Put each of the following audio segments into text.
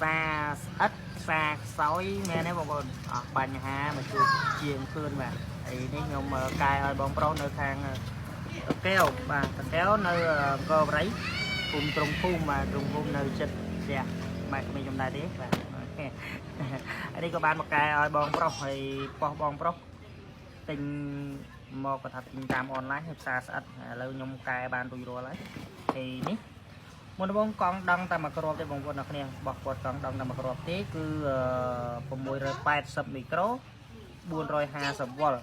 សាស្អិតសាខ្សោយមែនទេបងប្អូនអស់បញ្ហាមកជួបជាងភឿនបាទហើយនេះខ្ញុំកែឲ្យបងប្រុសនៅខាងតកែវបាទតកែវនៅអង្គរបរិយភូមិត្រង់ភូមិបាទត្រង់ភូមិនៅចិត្តផ្ទះម៉ែក្មេងខ្ញុំដែរទេបាទ OK ហើយនេះក៏បានមកកែឲ្យបងប្រុសហើយប៉ោះបងប្រុសទិញមកក៏ថាទិញតាមអនឡាញហើយផ្សារស្អិតឥឡូវខ្ញុំកែបានរួចរាល់ហើយហើយនេះ មុនដំបូងកង់ដង់តែមួយគ្រាប់ទេបងប្អូនអ្នកគ្នាបោះគាត់កង់ដង់តែមួយគ្រាប់ទេគឺ680មីក្រូ450វ៉ុល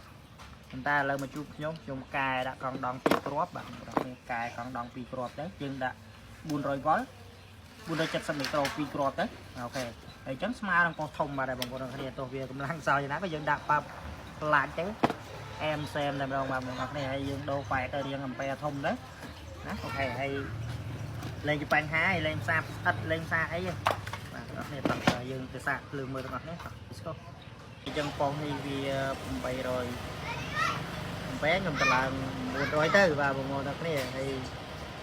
ប៉ុន្តែឥឡូវមកជួបខ្ញុំខ្ញុំកែដាក់កង់ដង់ពីរគ្រាប់បាទបងប្អូនគ្នាកែកង់ដង់ពីរគ្រាប់ទៅយើងដាក់400វ៉ុល470មីក្រូពីរគ្រាប់ទៅ OK ហើយអញ្ចឹងស្មើនឹងកោះធំបាទបងប្អូនអ្នកគ្នាទោះវាកម្លាំងសោយណាក៏យើងដាក់ប៉ាប់ផ្លាច់ទៅអែមសែមតែម្ដងបាទបងប្អូនគ្នាហើយយើងដូរប៉ែទៅរៀងអំពែធំទៅណា OK ហើយ លេងជាបញ្ហាហើយលេងផ្សារស្អិតលេងផ្សារអីហ៎បាទបងប្អូនតោះយើងទៅសាកភ្លើងមើលទាំងអស់គ្នាតោះ Let's go. អញ្ចឹងប៉ុងនេះវា800អំពែខ្ញុំតម្លើង400ទៅបាទបងប្អូនទាំងគ្នាហើយ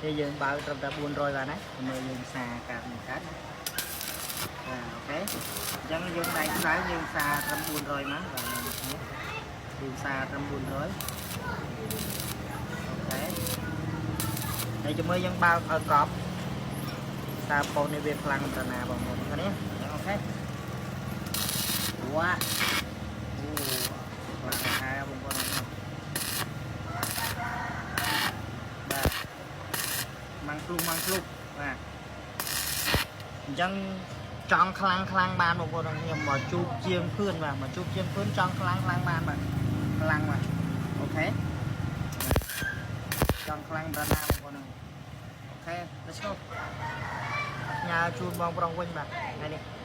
នេះយើងបើកត្រឹមតែ400បាទណាមើលយើងសាកាត់មិនកាត់ណាបាទ OK អញ្ចឹងយើងដៃខ្សៅយើងសាត្រឹម400មកបាទបងប្អូនយើងសាត្រឹម400 OK ហើយជាមួយយើងបើកឲ្យកប់ តើប៉ុស្នេះវាខ្លាំងកម្រិតណាបងប្អូនឃើញទេ OK វ៉ាអូខ្លាំងហើយបងប្អូនបាទម៉ាំងគ្លុះម៉ាំងគ្លុះបាទអញ្ចឹងចង់ខ្លាំងខ្លាំងបានបងប្អូនខ្ញុំមកជួបជាងភឿនបាទមកជួបជាងភឿនចង់ខ្លាំងខ្លាំងបានបាទខ្លាំងបាទ OK ចង់ខ្លាំងកម្រិតណាបងប្អូន OK, let's go. ផ្ញើជូនបងប្រុសវិញបាទថ្ងៃនេះ។